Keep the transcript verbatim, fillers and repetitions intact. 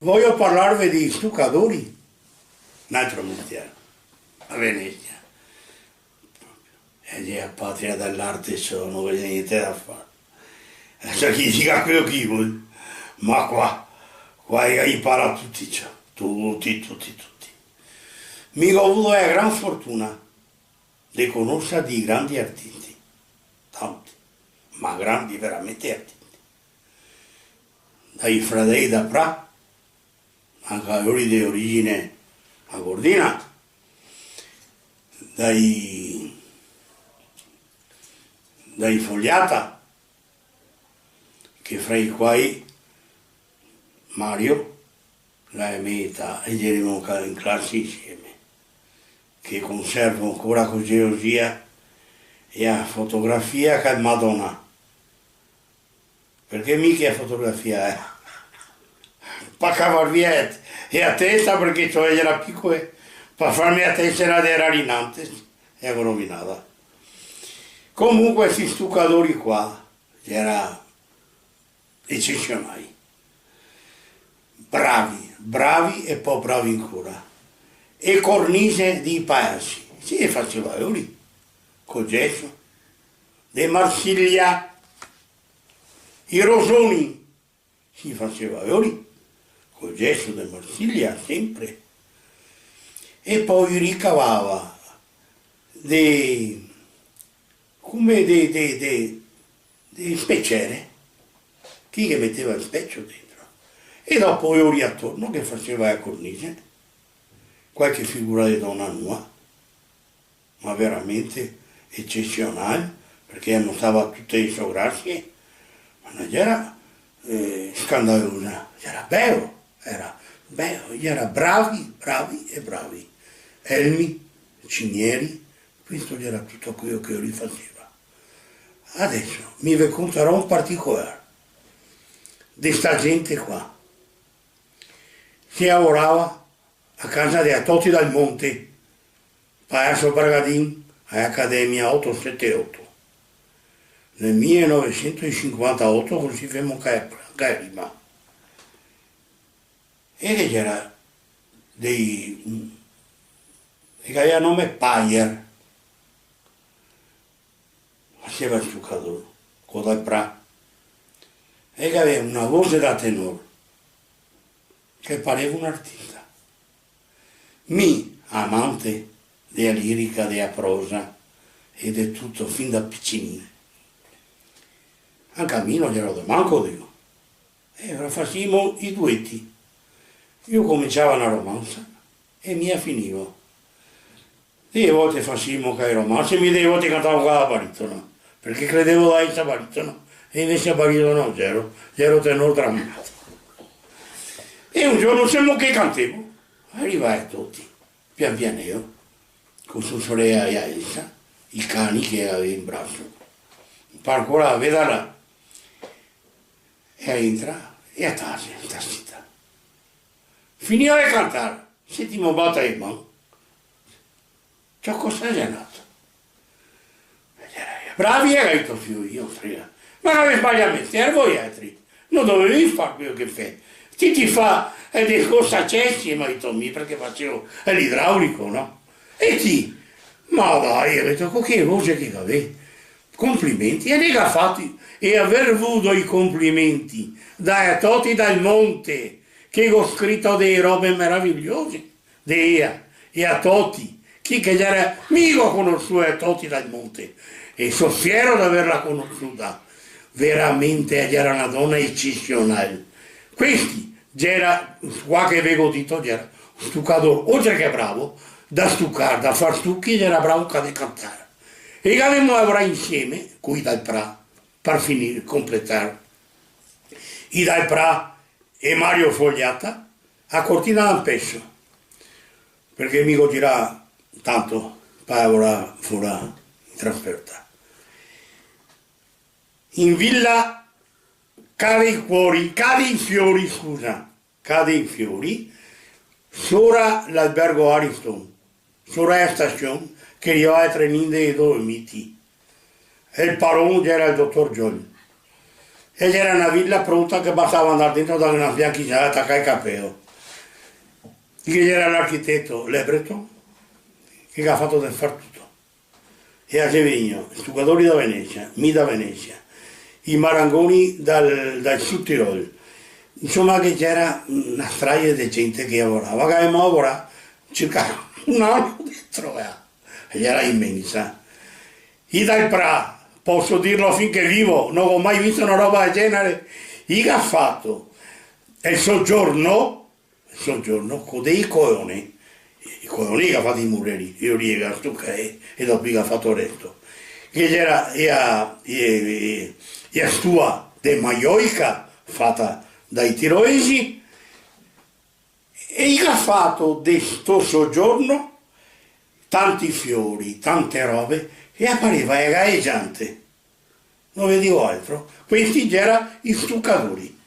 Vojo parlarve dei stucadori. N'altro mestier, a Venesia. E xe a patria de l'arte, so, no ghe xe gnente da far. E ciò, chi diga quelo che i vol. Ma qua, qua i, i para tuti, ciò. Tuti, tuti, tuti. Mi go vuo la gran fortuna de conoser dei grandi artisti, tanti, ma grandi veramente artisti. Dai fradei da Pra, anca lori de origine agordina, dai, dai Fogliata, che fra i quai Mario, la me età, e gerimo ca-, in clase insieme, che conservo ancora co gelosia e a fotografia che Madona. Parché mi che a fotografia, eh, pa cavar via e, e a testa, parché ciò, gera picola, eh, pa farme a testa gera, gera rinante, e a go rovinada. Comunque, sti stucadori qua, gera ecesionai. Bravi, bravi e po' bravi ancora. E cornise dei paesi, se faseva lori, co geso, de Marsiglia. I rosoni, se faseva lori, co geso de Marsiglia, sempre. E po' i ricavava de, come de, de, de, de speciere, chi che meteva el specio dentro. E dopo lori atorno che faseva la cornise, qualche figura de dona nua, ma veramente ecesional, parché la mostrava tute le so grasie, ma no gera, eh, scandalosa, gera beo, gera beo, gera bravi, bravi e bravi. Elmi, cinieri, questo gera tuto quelo che lori faseva. Adeso mi ve contarò un particolar de sta gente qua. Se lavorava a casa de Atoti Dal Monte, Palaso Bragadin, a Academia oto sete oto, nel milenovesentosinquantaoto, cusì femo ca-, ca-, rima. E che gera dei, e che gaveva nome Payer, faseva el stucador, co Dal Pra, e che gaveva una voce da tenor, che pareva un artista. Mi, amante de la lirica, de la prosa e de tuto, fin da picinin, anca mi no gero de manco, digo. E alora fasimo i dueti. Mi cominciavo na romansa e mi la finivo. Dee volte fasimo ca i romansi, mi dee volte cantavo co la baritono, parché credevo da eser baritono, e invese baritono no gero, gero tenor dramatico. E un giorno semo che cantemo, e riva Toti, pian pianeo, co so sorela Elsa, i cani che gaveva in braso, par ancora vedarla, e entra, e la tase, sta zita. Finìo de cantar, sentimo batar le man. Ciò, cosa xe nato? Bravi, gera dito, fioi, ostrega. Ma gavì sbalià mestier voialtri. No dovevi far quelo che fè. Ti, ti fa, eh, de cosa cesi, m'à dito mi, parché fasevo, eh, l'idraulico, no? E ti? Ma dai, go dito, co che voce che gavì. Complimenti, e i ghe ga fati, e aver vuo i complimenti da Toti Dal Monte, che go scrito dee robe meravigliose de ea, e a Toti, chi che gera, mi go conosuo a Toti Dal Monte, e so fiero d'averla conosuta, veramente gera na dona ecesional. Questi, gera, qua che ve go dito, gera un stucador, oltre che bravo, da stucar, da far stuchi, gera bravo anca de cantar. E gavemo lavorà insieme coi Dal Pra, par finir, completar. I Dal Pra e Mario Fogliata, a Cortina d'Ampezzo, parché mi go girà tanto par lavorar fora in trasferta. In vila Ca dei Fiori, Ca dei Fiori, scusa, Ca dei Fiori, sora l'albergo Ariston, sora la stasion che rivava el trenin dei Dolomiti. E el paron gera el dotor Giol. E gera na vila pronta che bastava andar dentro, dare na sbianchizada, tacare el capeo. Che gera l'architeto Lebreton, che ga fato de far tuto. E a xe vegnù stucadori da Venesia, mi da Venesia, i Marangoni dal, dal Sud Tirol. Insoma, che gera na strage de gente che lavorava, che gavemo lavorà circa un ano dentro, eh. E gera imensa. I dal Pra, poso dirlo finché vivo, no go mai visto na roba del genere. I ga fato el sogiorno, el sogiorno co dei coeoni, i coeoni che ga fato i mureri, i ga stucà e, e dopo i ga fato el resto. Che gera, e a, e, e, e a stua de maioica fata dai tiroesi, e i ga fato de sto sogiorno tanti fiori, tante robe, e a pareva elegante. No ve digo altro. Questi gera i stucadori.